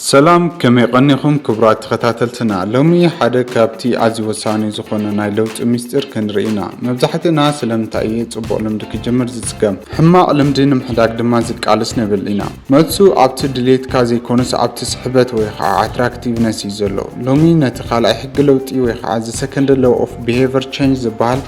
ሰላም፣ ከመይ ቀኒኹም ክቡራት ተኸታተልትና? ሎሚ ሓደ ካብቲ ኣዝዩ ወሳኒ ዝኾነ ናይ ለውጢ ምስጢር ክንርኢ ኢና። መብዛሕትና ስለምንታይ እየ ጽቡቕ ልምዲ ክጅምር ዝጽገም፣ ሕማቕ ልምዲ ንምሕዳግ ድማ ዝቃለስ ንብል ኢና? መልሱ ኣብቲ ድሌትካ ዘይኮነስ ኣብቲ ስሕበት ወይ ከዓ ኣትራክቲቭነስ እዩ ዘሎ። ሎሚ ነቲ ካልኣይ ሕጊ ለውጢ ወይ ከዓ the second law of behavior change ዝበሃል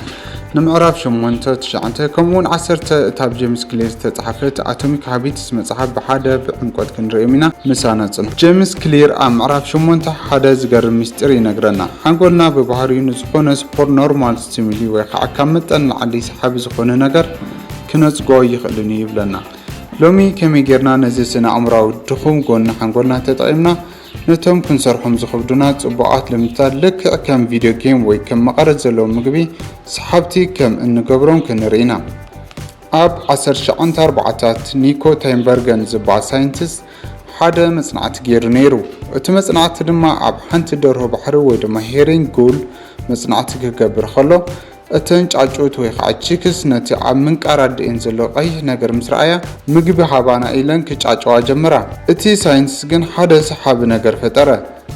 ንምዕራፍ ሸሞንተ፣ ትሽዓተ ከምኡውን ዓሰርተ እታ ብ ጄምስ ክሊር ዝተጻሕፈት ኣቶሚክ ሃቢትስ መጽሓፍ ብሓደ ብዕምቆት ክንርእዮም ኢና። ምሳና ጽንሑ። ጄምስ ክሊር ኣብ ምዕራፍ ሸሞንተ ሓደ ዝገርም ምስጢር ይነግረና። ሓንጎልና ብባህሪኡ ንዝኾነ ስፖር ኖርማል ስቲሙሊ ወይ ከዓ ካብ መጠን ንላዕሊ ሰሓቢ ዝኾነ ነገር ክነጽጎ ይኽእልን እዩ ይብለና። ሎሚ ከመይ ጌርና ነዚ ስነ ኣእምራዊ ድኹም ጎኒ ሓንጎልና ተጠቒምና ነቶም ክንሰርሖም ዝኸብዱና ጽቡቓት ልምድታት ልክዕ ከም ቪድዮ ጌም ወይ ከም መቐረት ዘለዎ ምግቢ ሰሓብቲ ከም እንገብሮም ክንርኢ ኢና። ኣብ ዓሰርተ ትሽዓን ኣርባዓታት ኒኮ ታይንበርገን ዝበሃል ሳይንቲስት ሓደ መጽናዕቲ ገይሩ ነይሩ። እቲ መጽናዕቲ ድማ ኣብ ሓንቲ ደርሆ ባሕሪ ወይ ድማ ሄሪንግ ጉል መጽናዕቲ ክገብር ከሎ፣ እተን ጫጩት ወይ ከዓ ቺክስ ነቲ ኣብ ምንቃር ኣደኤን ዘሎ ቀይሕ ነገር ምስ ረኣያ፣ ምግቢ ሃባና ኢለን ክጫጨዋ ጀመራ። እቲ ሳይንቲስት ግን ሓደ ሰሓቢ ነገር ፈጠረ።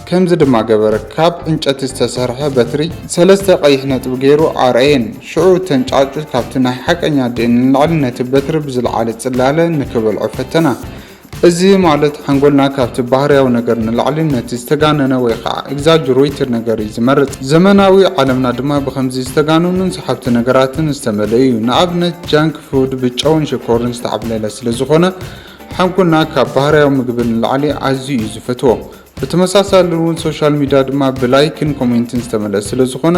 ከምዚ ድማ ገበረ፣ ካብ ዕንጨቲ ዝተሰርሐ በትሪ ሰለስተ ቀይሕ ነጥቢ ገይሩ ኣርኣየን። ሽዑ እተን ጫጩት ካብቲ ናይ ሓቀኛ ኣደኤን ንላዕሊ ነቲ በትሪ ብዝለዓለ ጽላለ ንክበልዖ ፈተና። እዚ ማለት ሓንጎልና ካብቲ ባህርያዊ ነገር ንላዕሊ ነቲ ዝተጋነነ ወይ ከዓ ኤግዛጀሬትድ ነገር እዩ ዝመርጽ። ዘመናዊ ዓለምና ድማ ብኸምዚ ዝተጋነኑን ሰሓብቲ ነገራትን ዝተመልአ እዩ። ንኣብነት ጃንክ ፉድ ብጨውን ሽኮርን ዝተዓብለለ ስለ ዝኾነ ሓንጎልና ካብ ባህርያዊ ምግቢ ንላዕሊ ኣዝዩ እዩ ዝፈትዎ። ብተመሳሳሊ እውን ሶሻል ሚድያ ድማ ብላይክን ኮሜንትን ዝተመልአ ስለ ዝኾነ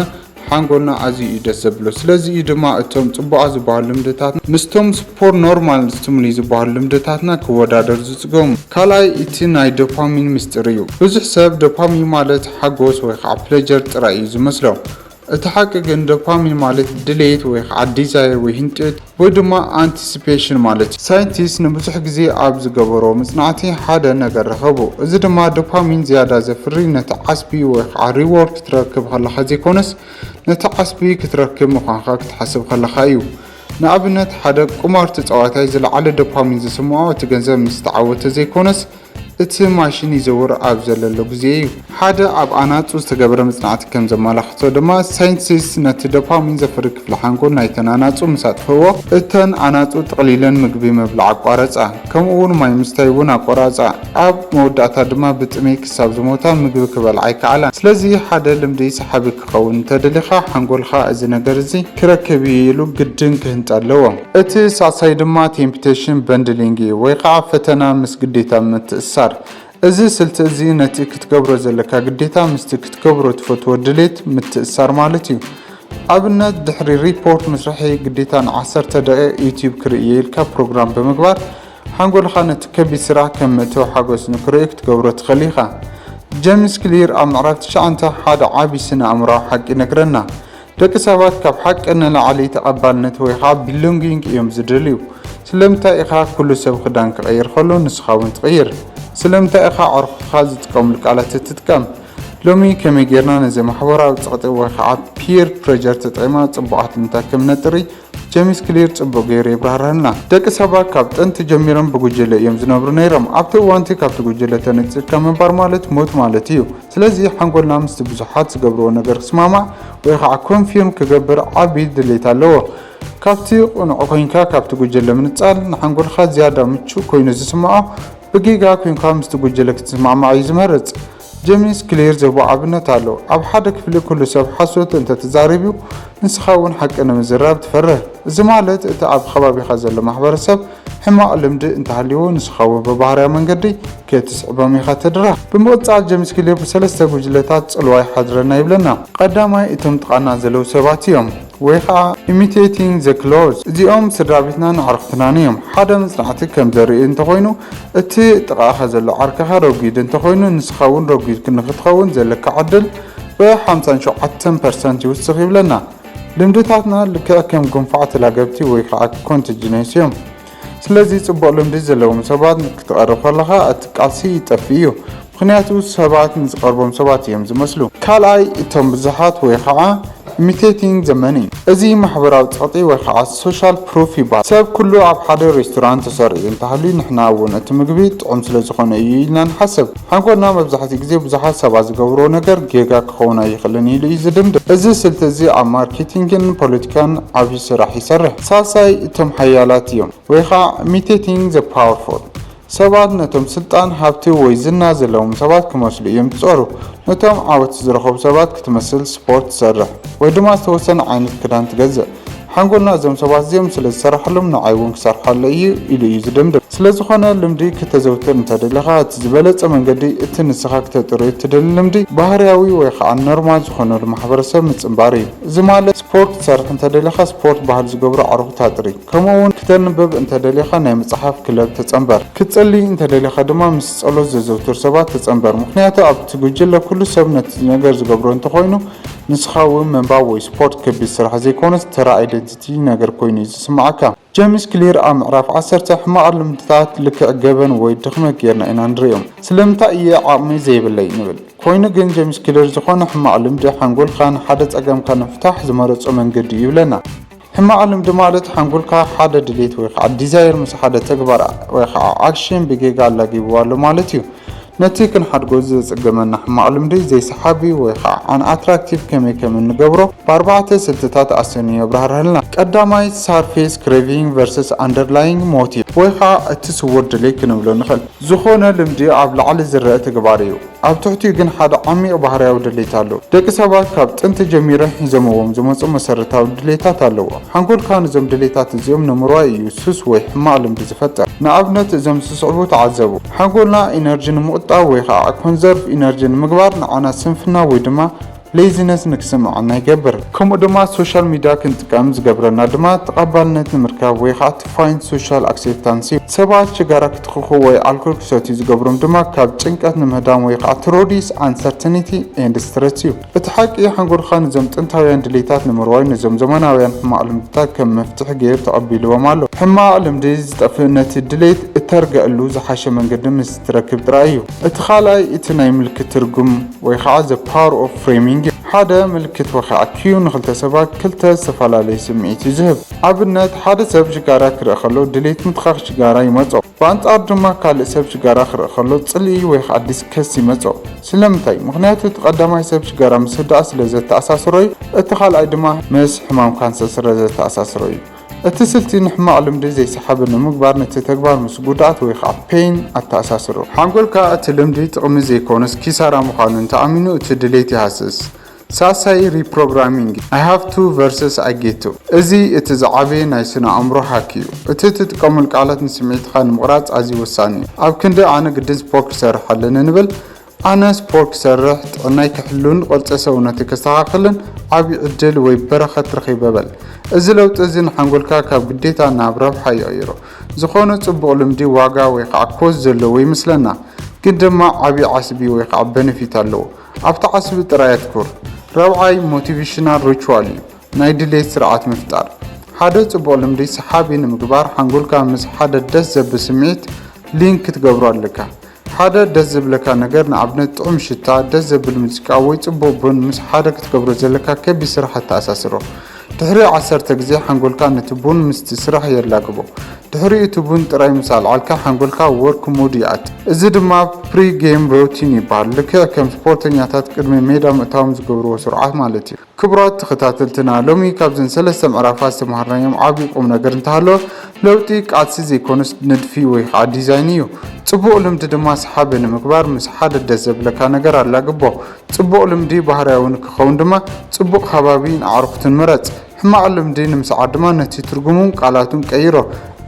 ሓንጎልና ኣዝዩ እዩ ደስ ዘብሎ። ስለዚ እዩ ድማ እቶም ጽቡቓት ዝበሃሉ ልምድታት ምስቶም ስፖር ኖርማል ስቲሙሊ ዝበሃሉ ልምድታትና ክወዳደሩ ዝጽገሙ። ካልኣይ እቲ ናይ ዶፓሚን ምስጢር እዩ። ብዙሕ ሰብ ዶፓሚን ማለት ሓጎስ ወይ ከዓ ፕሌጀር ጥራይ እዩ ዝመስሎ። እቲ ሓቂ ግን ዶፓሚን ማለት ድሌት ወይ ከዓ ዲዛየር ወይ ህንጥት ወይ ድማ ኣንቲሲፔሽን ማለት እዩ። ሳይንቲስት ንብዙሕ ግዜ ኣብ ዝገበሮ መጽናዕቲ ሓደ ነገር ረኸቡ። እዚ ድማ ዶፓሚን ዝያዳ ዘፍሪ ነቲ ዓስቢ ወይ ከዓ ሪዎርድ ክትረክብ ከለኻ ዘይኮነስ ነቲ ዓስቢ ክትረክብ ምዃንካ ክትሓስብ ከለኻ እዩ። ንኣብነት ሓደ ቁማር ተጻዋታይ ዝለዓለ ዶፓሚን ዝስምዖ እቲ ገንዘብ ምስ ተዓወተ ዘይኮነስ እቲ ማሽን ይዘውር ኣብ ዘለሎ ግዜ እዩ። ሓደ ኣብ ኣናጹ ዝተገበረ መጽናዕቲ ከም ዘመላኽቶ ድማ ሳይንቲስት ነቲ ዶፓሚን ዘፍሪ ክፍሊ ሓንጎል ናይተን ኣናጹ ምስ ኣጥፍእዎ እተን ኣናጹ ጥቕሊለን ምግቢ ምብላዕ ኣቋረጻ፣ ከምኡ እውን ማይ ምስታይ እውን ኣቆራጻ። ኣብ መወዳእታ ድማ ብጥሜት ክሳብ ዝሞታ ምግቢ ክበልዓ ኣይከኣላን። ስለዚ ሓደ ልምዲ ሰሓቢ ክኸውን እንተደሊኻ ሓንጎልካ እዚ ነገር እዚ ክረክብ እዩ ኢሉ ግድን ክህንጠ ኣለዎ። እቲ ሳልሳይ ድማ ቴምፕቴሽን በንድሊንግ እዩ ወይ ከዓ ፈተና ምስ ግዴታ ምትእስሳር። እዚ ስልቲ እዚ ነቲ ክትገብሮ ዘለካ ግዴታ ምስቲ ክትገብሮ ትፈትዎ ድሌት ምትእስሳር ማለት እዩ። ኣብነት ድሕሪ ሪፖርት ምስርሐይ ግዴታ ንዓሰርተ ደቂቕ ዩቲዩብ ክርኢ ኢልካ ፕሮግራም ብምግባር ሓንጎልኻ ነቲ ከቢድ ስራሕ ከም መእተዊ ሓጎስ ንክርእዮ ክትገብሮ ትኽእል ኢኻ። ጀምስ ክሊር ኣብ ምዕራፍ ትሽዓተ ሓደ ዓቢ ስነ ኣእምራዊ ሓቂ ይነግረና። ደቂ ሰባት ካብ ሓቂ ንላዕሊ ተቐባልነት ወይ ከዓ ቢሎንጊንግ እዮም ዝደልዩ። ስለምንታይ ኢኻ ኩሉ ሰብ ክዳን ክቐይር ከሎ ንስኻ እውን ትቐይር? ስለምንታይ ኢኻ ኣዕሩኽትኻ ዝጥቀሙሉ ቃላት እትጥቀም? ሎሚ ከመይ ጌርና ነዚ ማሕበራዊ ጸቕጢ ወይ ከዓ ፒር ፕሬጀር ተጠቒምና ጽቡቓት ልምድታት ከም ነጥሪ ጀምስ ክሊር ጽቡቕ ገይሩ የብራህርሃልና። ደቂ ሰባት ካብ ጥንቲ ጀሚሮም ብጉጅለ እዮም ዝነብሩ ነይሮም። ኣብቲ እዋንቲ ካብቲ ጉጅለ ተነጺልካ ምንባር ማለት ሞት ማለት እዩ። ስለዚ ሓንጎልና ምስቲ ብዙሓት ዝገብርዎ ነገር ክስማማዕ ወይ ከዓ ኮንፊርም ክገብር ዓቢ ድሌት ኣለዎ። ካብቲ ቅኑዕ ኮይንካ ካብቲ ጉጅለ ምንጻል ንሓንጎልካ ዝያዳ ምቹእ ኮይኑ ዝስምዖ፣ ብጌጋ ኮይንካ ምስቲ ጉጅለ ክትስማማዕ እዩ ዝመርጽ። ጀምስ ክሊር ዝህቦ ኣብነት ኣሎ። ኣብ ሓደ ክፍሊ ኩሉ ሰብ ሓሶት እንተተዛሪቡ ንስኻ እውን ሓቂ ንምዝራብ ትፈርህ። እዚ ማለት እቲ ኣብ ከባቢኻ ዘሎ ማሕበረሰብ ሕማቕ ልምዲ እንተሃልይዎ ንስኻ እውን ብባህርያዊ መንገዲ ክትስዕቦም ኢኻ ትድረኽ። ብምቕጻል ጀምስ ክሊር ብሰለስተ ጉጅለታት ጽልዋ ይሓድረና ይብለና። ቀዳማይ እቶም ጥቓና ዘለዉ ሰባት እዮም። ወይ ከዓ ኢሚቴቲንግ ዘ ክሎዝ። እዚኦም ስድራ ቤትናን ኣዕሩኽትናን እዮም። ሓደ መጽናዕቲ ከም ዘርኢ እንተኾይኑ እቲ ጥቓኻ ዘሎ ዓርክኻ ረጒድ እንተኾይኑ ንስኻ እውን ረጒድ ንኽትኸውን ዘለካ ዕድል ብ ሓምሳን ሸውዓተን ፐርሰንት ይውስኽ ይብለና። ልምድታትና ልክዕ ከም ጉንፋዕ ተላገብቲ ወይ ከዓ ኮንቲጅነስ እዮም። ስለዚ ጽቡቕ ልምዲ ዘለዎም ሰባት ክትቐርብ ከለኻ እቲ ቃልሲ ይጠፍእ እዩ። ምኽንያቱ ሰባት ንዝቐርቦም ሰባት እዮም ዝመስሉ። ካልኣይ እቶም ብዙሓት ወይ ከዓ Imitating the money። እዚ ማሕበራዊ ጸቕጢ ወይ ከዓ social proof ይበሃል። ሰብ ኩሉ ኣብ ሓደ ሬስቶራንት ተሰሪዑ እንተሃልዩ፣ ንሕና እውን እቲ ምግቢ ጥዑም ስለ ዝኾነ እዩ ኢልና ንሓስብ። ሓንጎልና መብዛሕትኡ ግዜ ብዙሓት ሰባት ዝገብርዎ ነገር ጌጋ ክኸውን ኣይኽእልን ኢሉ እዩ ዝድምድም። እዚ ስልቲ እዚ ኣብ ማርኬቲንግን ፖለቲካን ዓብዪ ስራሕ ይሰርሕ። ሳልሳይ፣ እቶም ሓያላት እዮም። ወይ ከዓ imitating the powerful። ሰባት ነቶም ስልጣን፣ ሃብቲ ወይ ዝና ዘለዎም ሰባት ክመስሉ እዮም ዝጸሩ። ነቶም ዓወት ዝረኸቡ ሰባት ክትመስል ስፖርት ትሰርሕ ወይ ድማ ዝተወሰነ ዓይነት ክዳን ትገዝእ። ሓንጎልና እዞም ሰባት እዚኦም ስለ ዝሰራሕሎም ንዓይ እውን ክሰርሓለ እዩ ኢሉ እዩ ዝድምድም። ስለ ዝኾነ ልምዲ ክተዘውትር እንተደሊኻ እቲ ዝበለጸ መንገዲ እቲ ንስኻ ክተጥርዮ እትደሊ ልምዲ ባህርያዊ ወይ ከዓ ኖርማል ዝኾነሉ ማሕበረሰብ ምጽንባር እዩ። እዚ ማለት ስፖርት ክትሰርሕ እንተደሊኻ ስፖርት ባህሊ ዝገብሩ ኣዕሩኽት ኣጥሪ። ከምኡ እውን ክተንብብ እንተደሊኻ ናይ መጽሓፍ ክለብ ተጸንበር። ክትጽሊ እንተደሊኻ ድማ ምስ ጸሎት ዘዘውትር ሰባት ተጸንበር። ምኽንያቱ ኣብቲ ጉጅለ ኩሉ ሰብ ነቲ ነገር ዝገብሮ እንተኾይኑ ንስኻ እውን ምንባብ ወይ ስፖርት ከቢድ ስራሕ ዘይኮነስ ተራ ኣይደንቲቲ ነገር ኮይኑ እዩ ዝስምዓካ። ጀምስ ክሊር ኣብ ምዕራፍ ዓሰርተ ሕማቕ ልምድታት ልክዕ ገበን ወይ ድኽመት ጌርና ኢና ንርእዮም። ስለምንታይ እየ ዓቕሚ ዘይብለይ ንብል። ኮይኑ ግን ጀምስ ክሊር ዝኾነ ሕማቕ ልምዲ ሓንጎልካ ንሓደ ጸገምካ ንምፍታሕ ዝመረጾ መንገዲ እዩ ይብለና። ሕማቕ ልምዲ ማለት ሓንጎልካ ሓደ ድሌት ወይ ከዓ ዲዛይር ምስ ሓደ ተግባር ወይ ከዓ ኣክሽን ብጌጋ ኣላጊብዎ ኣሎ ማለት እዩ። ነቲ ክንሓድጎ ዘጸገመና ሕማቕ ልምዲ ዘይሰሓቢ ወይ ከዓ ኣን ኣትራክቲቭ ከመይ ከም እንገብሮ ብኣርባዕተ ስልትታት ኣሰንዩ የብራህርሃልና። ቀዳማይ ሰርፌስ ክሬቪንግ ቨርሰስ ኣንደርላይንግ ሞቲቭ ወይ ከዓ እቲ ስውር ድሌት ክንብሎ ንኽእል። ዝኾነ ልምዲ ኣብ ላዕሊ ዝረአ ተግባር እዩ። ኣብ ትሕቲኡ ግን ሓደ ዓሚቕ ባህርያዊ ድሌት ኣሎ። ደቂ ሰባት ካብ ጥንቲ ጀሚሮም ሒዞምዎም ዝመጹ መሰረታዊ ድሌታት ኣለዎ። ሓንጎልካ ነዞም ድሌታት እዚኦም ንምርዋይ እዩ ሱስ ወይ ሕማቕ ልምዲ ዝፈጥር። ንኣብነት እዞም ዝስዕቡ ተዓዘቡ። ሓንጎልና ኢነርጂ ንምቑጣብ ወይ ከዓ ኮንዘርቭ ኢነርጂ ንምግባር ንዓና ስንፍና ወይ ድማ ሌዚነስ ንክስምዓና ይገብር። ከምኡ ድማ ሶሻል ሚድያ ክንጥቀም ዝገብረና ድማ ተቐባልነት ንምርካብ ወይ ከዓ to find social acceptance እዩ። ሰባት ሽጋራ ክትኽኹ ወይ ኣልኮል ክሰትዩ ዝገብሮም ድማ ካብ ጭንቀት ንምህዳም ወይ ከዓ to reduce uncertainty and stress እዩ። እቲ ሓቂ ሓንጎልካ ነዞም ጥንታውያን ድሌታት ንምርዋይ ነዞም ዘመናውያን ሕማቕ ልምድታት ከም መፍትሒ ገይሩ ተቐቢልዎም ኣሎ። ሕማቕ ልምዲ ዝጠፍእ ነቲ ድሌት እተርገእሉ ዝሓሸ መንገዲ ምስ ትረክብ ጥራይ እዩ። እቲ ካልኣይ እቲ ናይ ምልክት ትርጉም ወይ ከዓ the power of framing እዩ። ሓደ ምልክት ወይ ከዓ ኪዩ ንክልተ ሰባት ክልተ ዝተፈላለዩ ስምዒት እዩ ዝህብ። ኣብነት ሓደ ሰብ ሽጋራ ክርኢ ከሎ ድሌት ምትኻኽ ሽጋራ ይመጾ። ብኣንጻሩ ድማ ካልእ ሰብ ሽጋራ ክርኢ ከሎ ጽልኢ ወይ ከዓ ዲስከስ ይመጾ። ስለምንታይ? ምኽንያቱ እቲ ቀዳማይ ሰብ ሽጋራ ምስ ህድኣ ስለ ዘተኣሳስሮ እዩ። እቲ ካልኣይ ድማ ምስ ሕማም ካንሰር ስለ ዘተኣሳስሮ እዩ። እቲ ስልቲ ንሕማቕ ልምዲ ዘይሰሓቢ ንምግባር ነቲ ተግባር ምስ ጉድኣት ወይ ከዓ ፔን ኣተኣሳስሮ። ሓንጎልካ እቲ ልምዲ ጥቕሚ ዘይኮነስ ኪሳራ ምዃኑ እንተኣሚኑ እቲ ድሌት ይሃስስ። ሳልሳይ ሪፕሮግራሚንግ I have to versus I get to። እዚ እቲ ዝዓበየ ናይ ስነ ኣእምሮ ሃክ እዩ። እቲ ትጥቀመሉ ቃላት ንስምዒትካ ንምቕራጽ ኣዝዩ ወሳኒ እዩ። ኣብ ክንዲ ኣነ ግድን ስፖርት ክሰርሕ ኣለኒ ንብል ኣነ ስፖርት ክሰርሕ፣ ጥዕናይ ክሕሉን ቅርጺ ሰውነተይ ከስተኻኽልን ዓቢ ዕድል ወይ በረኸት ረኺበ በል። እዚ ለውጢ እዚ ንሓንጎልካ ካብ ግዴታ ናብ ረብሓ ይቕይሮ። ዝኾነ ጽቡቕ ልምዲ ዋጋ ወይ ከዓ ኮስት ዘለዎ ይመስለና፣ ግን ድማ ዓቢ ዓስቢ ወይ ከዓ በነፊት ኣለዎ። ኣብቲ ዓስቢ ጥራይ ኣትኩር። ራብዓይ ሞቲቬሽናል ሪቹዋል እዩ፣ ናይ ድሌት ስርዓት ምፍጣር። ሓደ ጽቡቕ ልምዲ ሰሓቢ ንምግባር ሓንጎልካ ምስ ሓደ ደስ ዘብል ስምዒት ሊንክ ክትገብሮ ኣለካ። ሓደ ደስ ዝብለካ ነገር፣ ንኣብነት ጥዑም ሽታ፣ ደስ ዘብል ሙዚቃ ወይ ጽቡቕ ቡን ምስ ሓደ ክትገብሮ ዘለካ ከቢድ ስራሕ ኣተኣሳስሮ። ድሕሪ ዓሰርተ ግዜ ሓንጎልካ ነቲ ቡን ምስቲ ስራሕ የላግቦ። ድሕሪኡ እቲ ቡን ጥራይ ምስ ኣልዓልካ ሓንጎልካ ወርክ ሙድ ይኣቲ። እዚ ድማ ፕሪ ጌም ሩቲን ይበሃል። ልክዕ ከም ስፖርተኛታት ቅድሚ ሜዳ ምእታዎም ዝገብርዎ ስርዓት ማለት እዩ። ክቡራት ተኸታተልትና፣ ሎሚ ካብዘን ሰለስተ ምዕራፋት ዝተምሃርናዮም ዓብዪ ቁም ነገር እንተሃለወ፣ ለውጢ ቃልሲ ዘይኮነስ ንድፊ ወይ ከዓ ዲዛይን እዩ። ጽቡቕ ልምዲ ድማ ሰሓቢ ንምግባር ምስ ሓደ ደስ ዘብለካ ነገር ኣላግቦ። ጽቡቕ ልምዲ ባህርያዊ ንክኸውን ድማ ጽቡቕ ከባቢ ንኣዕሩኽትን ምረጽ። ሕማቕ ልምዲ ንምስዓር ድማ ነቲ ትርጉሙን ቃላቱን ቀይሮ።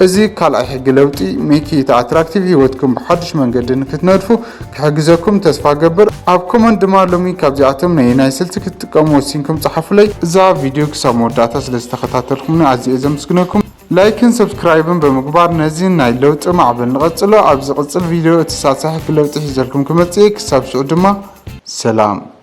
እዚ ካልኣይ ሕጊ ለውጢ፣ make it attractive፣ ህይወትኩም ብሓድሽ መንገዲ ንክትነድፉ ክሕግዘኩም ተስፋ ገብር። ኣብ ኮመንት ድማ ሎሚ ካብዚኣቶም ነየናይ ስልቲ ክትጥቀሙ ወሲንኩም ጸሓፉለይ። እዛ ቪድዮ ክሳብ መወዳእታ ስለ ዝተኸታተልኩምኒ ኣዝየ ዘመስግነኩም። ላይክን ሰብስክራይብን ብምግባር ነዚ ናይ ለውጢ ማዕበል ንቐጽሎ። ኣብ ዝቕጽል ቪድዮ እቲ ሳልሳይ ሕጊ ለውጢ ሒዘልኩም ክመጽእ እየ። ክሳብ ሽዑ ድማ ሰላም።